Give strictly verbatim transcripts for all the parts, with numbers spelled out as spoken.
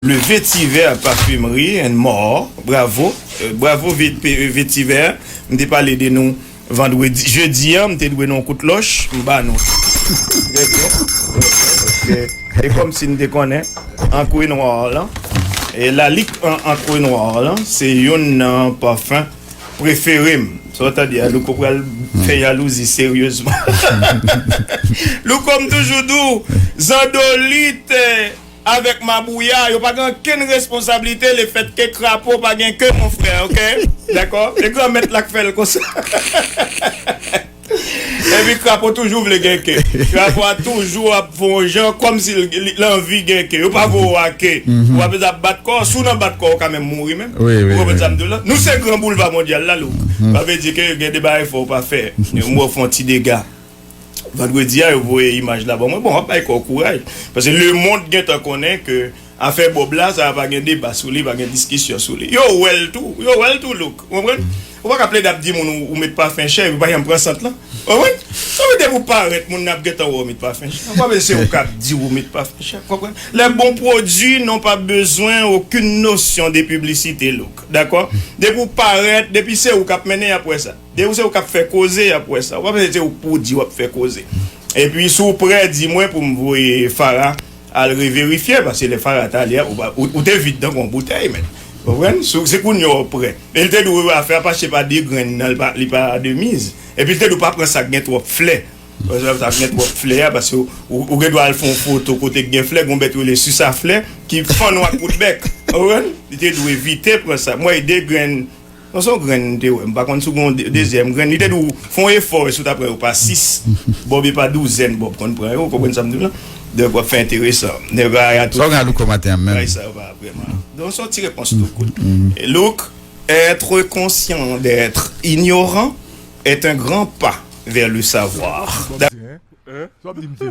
Le Vetiver Parfumerie and More. Bravo. Euh, bravo Vet-, Pe-, Vetiver. M te pale de nou vandredi, jedi a, m te dwe nou yon kout lòch, m ba nou. Trè byen. Paske e kòmsi n te konnen, Ankre Nwa lan, e lalik an Ankre Nwa lan, se youn nan pafen prefere m. Sa w tande a, Louko pral fè yalouzi seryezman. Louko, m toujou di w, zandolit, eh, avèk mabouya, yo pa gen okenn responsablite lefètke krapo pa gen ke, mon frè, oke? Dakò? E Granmèt la k fè l konsa. Epi krapo toujou vle gen ke. Krapo a toujou ap fè yon jan kòmsi l, li, l anvi gen ke. Yo pa voye w a ke. Ou pa bezwen ap bat kò w. Si w nan bat kò w, ou ka menm mouri menm. Wi, wi, wi. Ou konprann sa m di w la? Nou se gran boulva mondyal la, Louko. Sa vle di ke gen de bagay fò w pa fè. Mwen fè yon ti dega. Vandredi a, yo voye imaj la ban mwen. Bon, w ap bay kò w kouraj. Paske lemonn gentan konnen ke afè Bob la, sa pa gen deba sou li, pa gen diskisyon sou li. Yo wè l tou, yo wè l tou, Louko. Ou konprann? Ou pa ka plede ap di moun ou, ou met pafen chè, epi ou pa janm pran sant lan. Ou konprann? Sa vle di depi w parèt, moun nan ap gentan wè w met pafen chè. Ou pa bezwen se ou k ap di w met pafen chè. Ou konprann? Les bons produits n'ont pas besoin aucune notion de publicité, Louko. Dakò? Depi w parèt, depi se ou k ap mennen, y ap wè sa. Depi se ou k ap fè koze, y ap wè sa. Ou pa bezwen se ou k pou di w ap fè koze. Epi si w prè, di mwen pou m voye Farah al reverifye, paske lè Farah t ale a, ou, pa- ou, ou te vid tankou yon boutèy, men. Ou konprann? Se se kounye a w prè. E l te dwe afè a pa se pa de grenn nan, li pa, li pa de miz. Epi l te dwe pa pran sa k gen twòp flè. Paske sa k gen twòp flè a, paske ou, ou, ou gen dwa al fè yon foto kote k gen flè, gon bèt rele sisaflè, ki fann w ak kout bèk. Ou konprann? Li te dwe evite pran sa. Mwen, de grenn Non, se yon grenn m te wè. M pa konn si w gen yon de- dezyèm grenn. Li te di w, fè yon efò, si w ta pran yo pa sis, Bob e pa douzèn, Bob konn pran yo. Ou konprann sa m di w la? Donk, w ap fè enteresan. Nèg la, y a tout. Sa w gen a Louko maten an menm? Bagay sa yo pa vrèman. Donk, se yon ti repons tou kout. E Louko, être conscient d'être ignorant est un grand pas vers le savoir. Bob se, hein? Hein? Sa w ap di, misye?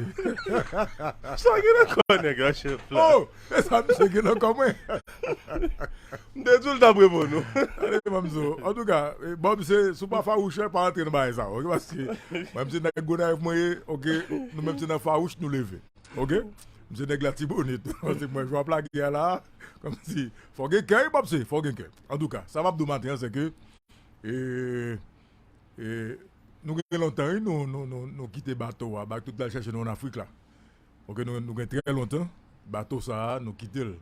Sa gen nan kò nèg la, chèf la? Oh! E sa misye gen nan kò mwen? M te di w l t ap reponn ou. Gade, manzo. Antouka, eh, Bob, se, si w pa fawouch, pa antre nan bagay sa, oke? Paske mwen, m se nèg Gonayiv mwen ye, oke? Nou menm se nan fawouch nou leve, oke? M se nèg Latibonit. Paske mwen, jan w ap lage a la, kòmsi, fò w gen kè, wi, Bob, se, fò w gen kè. Antouka, sa m ap di w maten an, se ke, eh, E, nou gen lontan, wi, nou, nou, nou, nou kite bato a, bato tout la chèche nou ann Afrik la. Oke, nou, nou gen trè lontan, bato sa a, nou kite l.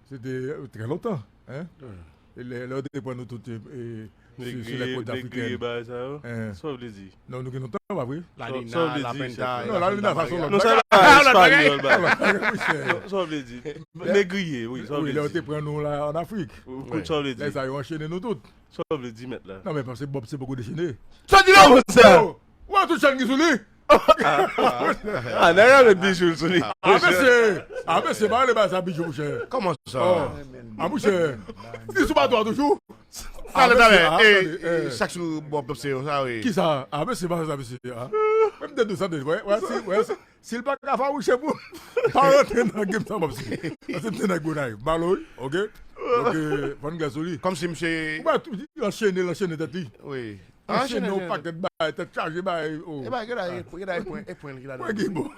Se te, e, trè lontan, hein? E lè, lè yo te pran nou tout, e, e, sou, sou lè kòt afriken. Negriye, bagay sa yo? Hein. Sa w vle di? Non, nou gen lontan, pa vre? Sa w vle di, chèf la? Non, lalina, sa se yon lòt bagay. Non, sa pa espanyòl, bagay. Non, sa w vle di? Negriye, wi, sa w vle di? Wi, lè yo te pran nou la, ann Afrik. Wi, sa w vle di? Lè sa yo anchene nou tout. Sa w vle di, mèt la? Non, men paske Bob se poko dechene. Sa w di la, monchè? Oh, ou wè tout chenn ki sou li? Ah, nèg la met bijou sou li. Ah, mesye, ah, mesye, pa rele bagay sa bijou, monchè. Kòman sa? Oh, ah, monchè. Li sou bato a toujou? Talè, talè, e, e, sa k sou Bob se yo, sa, wi. Kisa? Ah, mesye, pa fè sa, mesye, ah. Menm de nou sa, de, wè, wè, si, wè, si. Si l pa ka fawouche pou m, pa rantre nan game sa, Bob se. Paske m te nan Gonayiv. Malo, wi, oke? Donk, fò n gen sou li. Kòmsi misye. Ou wè, tou, li anchene, li anchene tèt li. Wi. Anchene yon pakèt bagay, tèt chaje bagay, oh. E bagay, gade, gade, pwen, e pwen ki ladan. Pwen ki bon.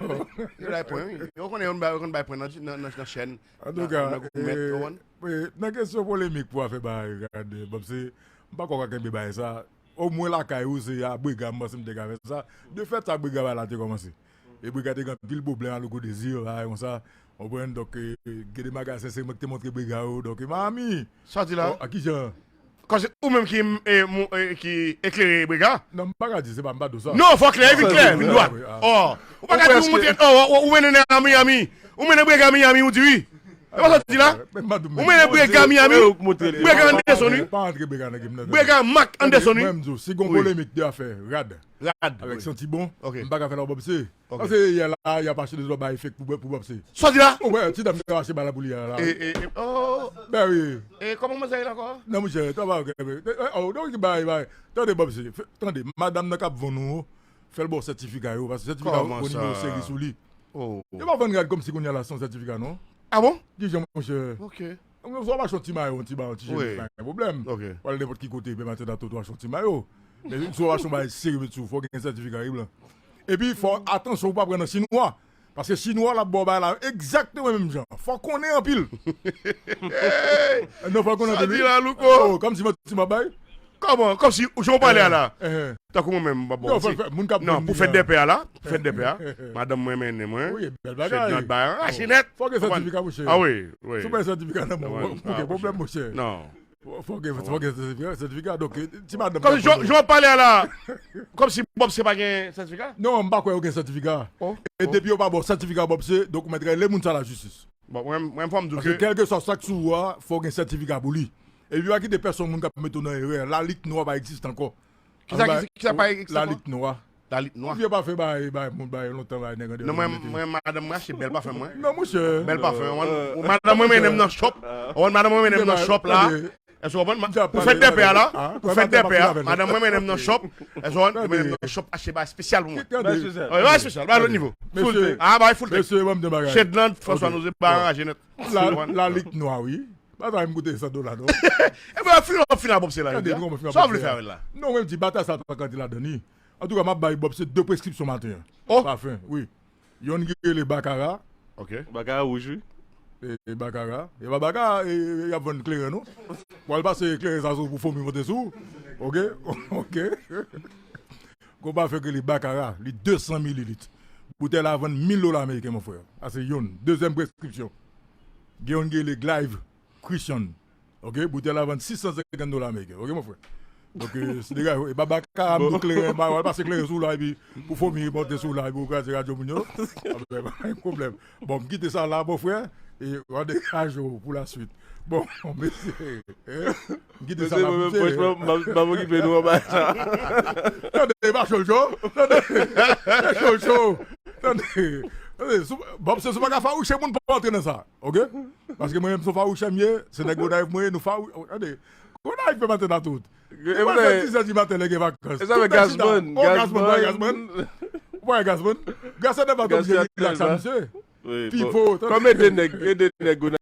Gade pwen, wi. Yo konnen yo konn bay, yo konn bay pwen nan, nan, nan, nan chèn. Antouka, nan, nan goumèt, eh, ou konprann? Eh, nan kesyon polemik pou afè bagay, gade, Bob se, m pa kwè w ka kenbe bagay sa. Omwen lakay ou, se a Brega, m panse m te ka fè sa. De fèt, sa Brega bagay la te kòmanse. E Brega te gen anpil pwoblèm a Louko Désir, bagay konsa. Ou konprann? Donk, eh, gen de magazen, se mwen ki te montre Brega yo. Donk, Miami. Sa w di la? Oh, a ki jan? Kòm se ou menm ki, eh, mou-, eh, ki eklere Brega? Non, m pa ka di, se pa, m pa di w sa. Non, fò klè, vin klè, vin dwat. Oh, ou pa ka di ou montre, oh, ou, ou mennen a Miami. Ou mennen Brega Miami, ou di wi. E pa sa w di la? Ou mennen Brega Miami. Brega Anderson, wi. Pa antre Brega nan game nan. Brega Marc Anderson, wi. Mwen, m di w, si gon polemik de afè rad. Rad. Avèk Santi Bon, m pa ka fè la Bob se. Paske yè la, y ap achte de zòb bay fake pou, pou Bob se. Sa w di la? Ou wè, ti dam ki achte bal la pou li a la. E, e, e, oh. Ben wi. E kòman manzè ye la ankò? Non, monchè, travay, ok, ok. E, oh, donk, bay, bay. Tande, Bob se. Tande, madanm nan k ap vann ou, fè l ba w sètifika yo, paske sètifika yo, gon nimewo seri sou li. Oh. Yo pa vann rad kòmsi kounye a la san sètifika, non. Ah bon? Kijan, monchè? Ok. Donk, si w ap achte yon ti mayo, yon ti ba, yon ti chemiz, pa gen pwoblèm. Ok. W al nenpòt ki kote, menm atè nan toto, achte yon ti mayo. Men si w ap achte yon bagay serye, met sou, fò w gen sètifika, wi, blan. Epi, fò atansyon, ou pa pran nan chinwa. Paske chinwa la ba w bagay la egzakteman menm jan. Fò konnen anpil. Non, fò konnen anpil. Sa di la, Louko. Oh, kòm si manti m ap bay. Kòman? Kòm si jan w pale a la. Tankou mwen menm, m ap ba w ti. Non, pou fèt dèpè a la. Pou fèt dèpè a. Madanm mwen mennen mwen. Wi, bèl bagay. Chednòt bay an. Rache nèt. Fò gen sètifika, monchè. Ah wi, wi. Si w pa gen sètifika nan men w, ou gen pwoblèm, monchè. Non. Fò gen, fò gen sètifika, sètifika. Donk, ti madanm. Kòm jan w pale a la. Kòm si Bòb se pa gen sètifika? Non, m pa kwè yo gen sètifika. E depi yo pa ba w sètifika Bòb se, donk ou mèt rele moun sa lajistis. Bon, mwen, mwen fò m di w ke. Paske kèlkeswa sa k sou ou a, fò w gen sètifika pou li. Epi pa kite pèsonn moun k ap mete w nan erè. Lalit nwa pa egziste ankò. Kisa ki pa egziste ankò? Lalit nwa. Lalit nwa. Ou vye pafen bay bay moun bay lontan bay nèg an. Non, mwen, mwen madanm mwen achte bèl pafen mwen. Non, monchè. Bèl pafen. Madanm mwen mennen m nan shop. Madanm mwen mennen m nan shop la. Èske w konprann? Pou fèt dèpè a la. Pou fèt dèpè a. Madanm mwen mennen m nan shop. Èske w konprann? Mennen m nan shop achte bagay espesyal pou mwen. Bagay espesyal. Bagay lòt nivo. Full tank. Ah, bagay full tank. Chednòt, François Nozé, bagay anraje nèt. Lalit nwa, wi. Batay m koute san dola non. Ebyen w ap fin w ap fin a Bòb se la jodi a. Sa w vle fè avè l la? Non, mwen m di batay sa pa ka antre ladan li. Antouka m ap bay Bòb se de preskripsyon maten an. Pafen, wi. Yonn ki rele Bakara. Bakara wouj wi. E Bakara. E pa Bakara y ap vann kleren non. W al pase kleren sa sou pou fomi monte sou ou. Oke? Oke. Gon pafen ki rele Bakara, li de san mililit. Boutèy la vann mil dola ameriken, mon frè. Sa se yonn. Dezyèm preskripsyon. Gen yonn ki rele Glive Christian. Oke, boutèy la vann sis san senkant dola ameriken. Oke, mon frè. Donk, se degaj, e pa Bakara, m di w kleren, ba, w al pase kleren sou la, epi pou fomi monte sou la, epi w kraze radyo moun yo. Pa gen pwoblèm. Bon, m kite sa la, mon frè, e w al degaje w pou la swit. Bon, mesye, m kite sa la pou se. Franchman, m ap okipe nou anba sa. Tande, e pa cho l cho. Tande, e cho l cho. Tande, tande, Bòb se sou pa ka fawouche moun pou antre nan sa, oke? Paske mwen menm se yon fawouchè m ye, se nèg Gonayiv mwen ye, nou fawou, tande, Gonayiv fè maten nan tout. E mwen fè dizè di maten lè gen vakans. E sa fè Gazman, Gazman, Gazman. Ou pa wè Gazman? Gazman nan pa t oblije rilaks a misye. Pipo, tande. Kòm ede nèg, ede nèg Gonayiv.